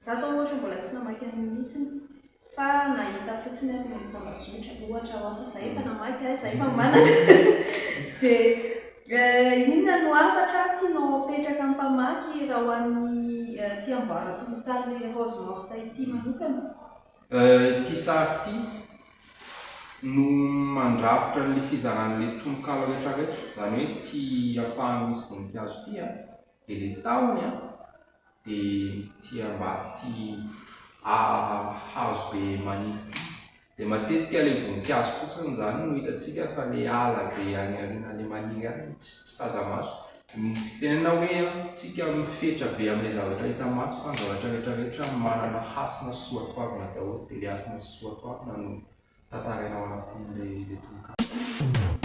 Za zao ohatra mbola tsy namaky an'io mihitsy fa nahita fotsiny aho teny amin'ny tambazotra ohatra ho aho fa za efa namaky ahy, za efa manana. Dia inona no hafatra tianao apetraka amin'ny mpamaky raha ho an'ny ity amboara-tononkalo Les Roses Mortes ity manokana? Ity sary ity no mandrafitra an'ilay fizaran'ilay tononkalo rehetrarehetra, izany hoe ity ampahany misy voninkazo ity dia ilay tahony dia ity ambany ity hazo be maniry ity. Dia matetika ilay voninkazo fotsiny izany no hitantsika fa ilay ala be any aoriana ilay maniry any tsy taza-maso. Ny fitenenana hoe tsika mifetra be amin'ilay zavatra hita maso fa ny zavatra rehetrarehetra manana hasina sy soatoavina daholo dia ilay hasina sy soatoavina no tantaraina ao anatin'ilay tononkalo.